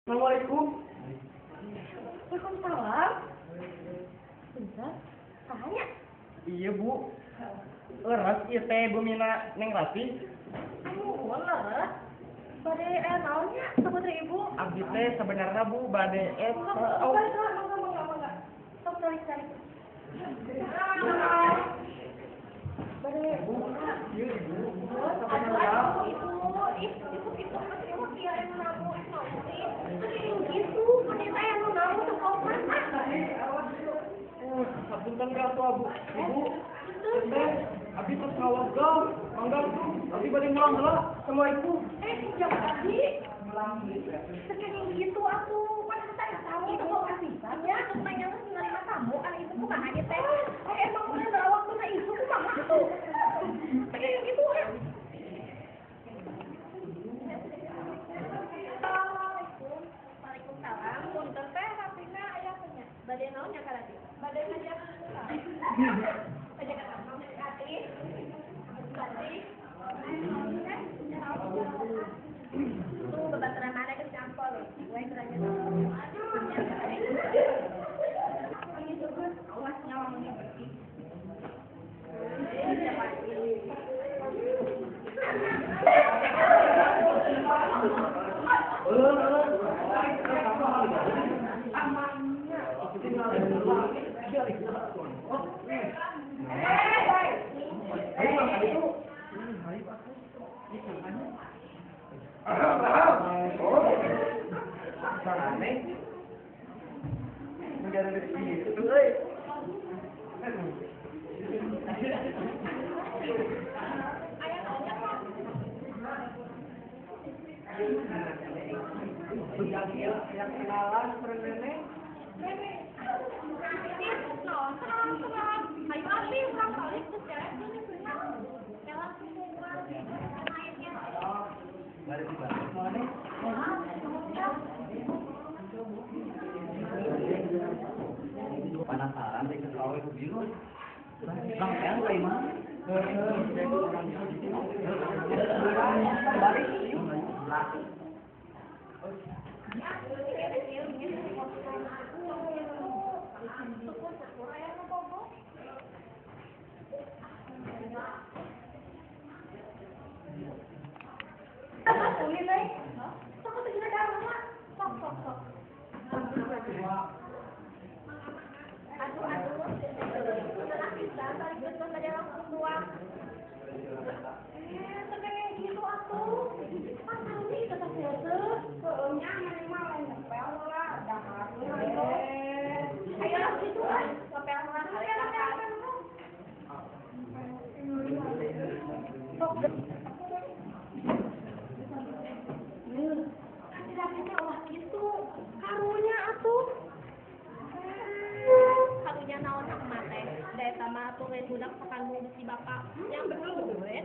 Assalamualaikum. Waalaikumsalam. Bentar, sahanya? Iya Bu. Leres ieu teh bumina Neng Ratih. Anu, leres. Bade aya naon nya saputri ibu? Abdi teh sebenarnya Bu bade Oh, oh. mangga, mangga, mangga. Sok tarik, tarik. Bade Bu, ieu Ibu. Aduh, Sebenarnya aduh, ibu, ih, ibu, ibu, ibu, iya, anu namu, ih, gitu, pendeta anu namu tuh koper, ah. Hapunten ka atuh Bu. Ibu, teh abdi tos ngawagel. Mangga tuh, abdi bade mulang heula. Assalamualaikum. Eh, jangan abdi. Sekarang gitu atuh, pan kita ya tamu tuh kok kasihan ya, tuh nanya terus menerima tamu, ah ibu kumaha nya teh? Eh, emang udah ada waktu na ibu kumaha tuh? Kayak gitu ah. Assalamualaikum. Waalaikumsalam. Punten teh rapina aya punya. Bade naon nya ka Ratih? Bade ngajak ngajak ka tamu Ratih. Ratih. Tuh babaturan mana geus nyampol we. We kerajaan. Aduh, awas nyawa mun bersih. Yang kenalan sareng nenek. Nenek. Ayo abdi urang balik geus jalan geus beunang. Jalan naiknya. Bari dibalik mana? Penasaran deh ke awe ku bingung. Sampean ka imah? Balik. Aduh, aduh, setelah kita balik ke langsung buang. Eh, sebenarnya gitu atuh. Pan nanti tetap biasa. Soalnya mana mah lain ngepel lah, dahar. Ayo lah gitu lah, ngepel lah. Ayo lah, ngepel. Sok. Kan tidak ulah gitu. Karunya atuh. Karunya naon emak teh. Da eta mah atuh lain budak sakandung besi bapak. Yang betul we nya.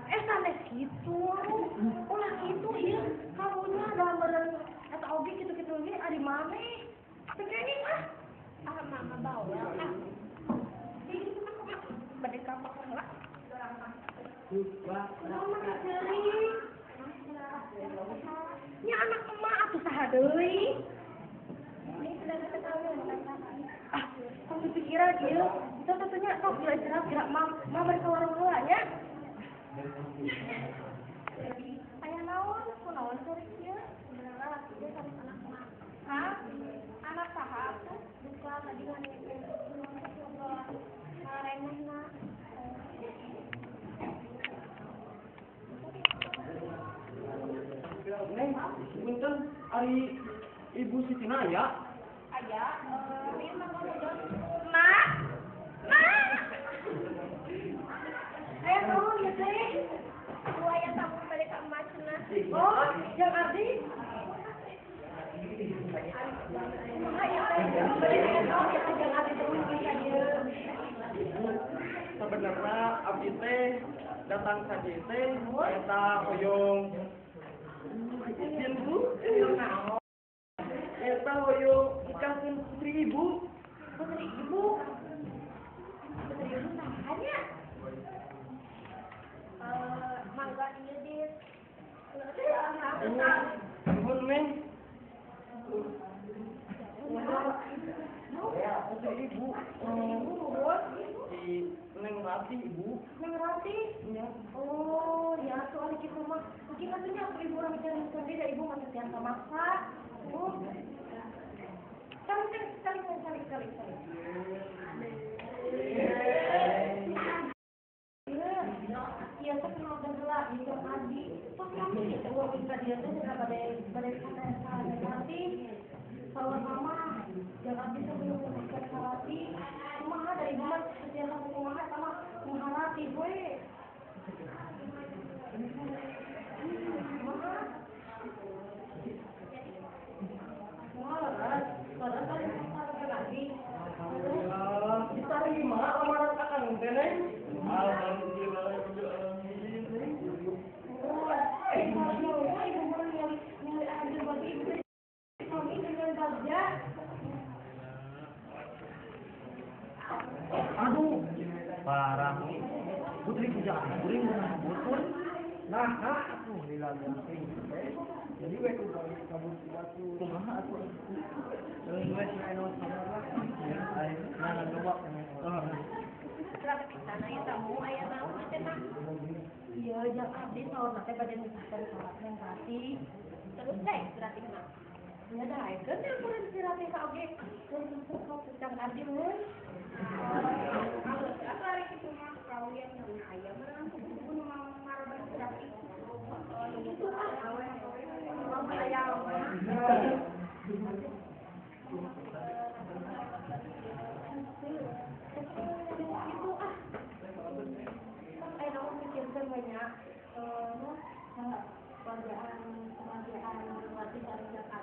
Eh sanes kitu. Ulah kitu ieu karunya dalam meureun eta oge kitu-kitu ge ari maneh. Teu kenging ah. Ah mama bawel ah. Ih bade ka pakar heula. Kunaon mah ceurik. Nya anak emak atuh saha deui? Ah, kamu pikiran ieu, itu tentunya sok bila istirahat gerak mam, mam bari ka warung heula nya. Aya naon, kunaon ceurik ieu? Sebenarnya laki dia sanes anak emak. Hah? Anak saha atuh? Duka tadi ngobrol ngaremehna. Neng, punten ari Ibu Siti aya? Aya, ieu mah ngobrol. Mak. Mak. Aya naon ieu teh? Ku aya tamu bade ka emak cenah. Oh, jeung abdi. Kumaha ieu teh? Bade aya naon ieu teh jeung abdi terus ka dieu. Ibu, sebenarnya abdi teh datang ka dieu teh eta hoyong izin Bu, Naon? eta hoyong nikahkeun putri Ibu. Putri Ibu. Putri Ibu saha nya? Mangga ieu dit. Nuhun Neng. Ratih, Ibu. Neng Ratih? Iya. Oh, ya atuh ari kitu mah. Mungkin atuh nya atuh ibu urang cari da ibu mah tiasa maksa. Oh. Cari cari cari cari cari cari. Iya, saya kenalkan heula di Jang Adi. Tos kami gitu urang ka dieu teh cenah bade bade ka Neng Ratih. Saur mama, Jang Abdi sebelum menikah ka Ratih. Kumaha da ibu mah tiasa kumaha eta mah kumaha Ratih we. Kumaha? Kumaha leres? Leres kali ka lagi. Alhamdulillah. Diterima lamaran akang teh, Neng. Alhamdulillah. Oh, kalau ibu mah nyari nyari ambil bagi ibu teh suami dengan bagja. Aduh, parah. Putri pujaan, kuring meunang butur. Nah, atuh lila geuning teh. Jadi we ku balik kabur ku batu. Kumaha atuh? Leuwih we si anu sabar lah. Ya, aing nah ngobak. Berapa pisan aya tamu aya naon teh mah? Iya, Jang Abdi saurna teh bade nikahkeun ka Neng Ratih. Terus teh Ratih mah. Nya daekeun teh kuring si Ratih ka oge. Terus Jang Abdi mun. Alus atuh ari kitu mah kawin nya aya meureun kudu nu maroban si Ratih. Itu ah. Mama aya mah. Itu ah. Aya naon pikirkeun we nya. Nu keluargaan keluargaan Ratih sareng Jang